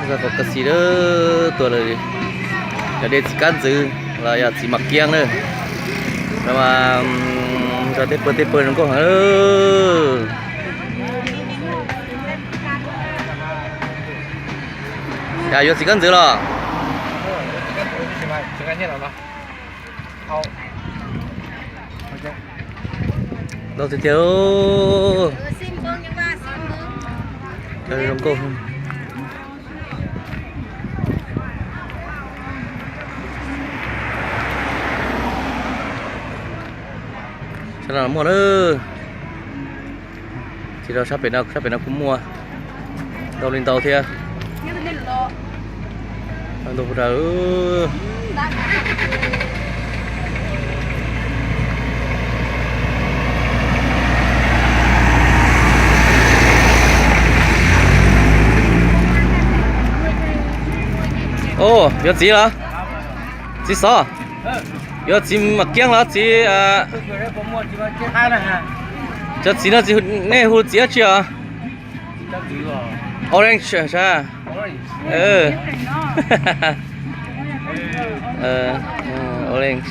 Koj xis tuaj lawm, cov dej txiv kab ntxwv los yog txiv mam kiab na. Los mas cov tej pawg tej pawg zoo nkauj heev. Cas yuav txiv kab ntxwv los? Ntau tiag tiag. Zoo nkauj. Sab no muaj na. Tsis rau sab pem no, sab pem no kuj muaj ntau li ntau thiab. Ntau pu ra. Ov, yuav txiv los? Txiv xov? Yuav txiv mam kiab los txiv? Cov txiv no nej hu txiv dab tsi os? Orange sab. Orange.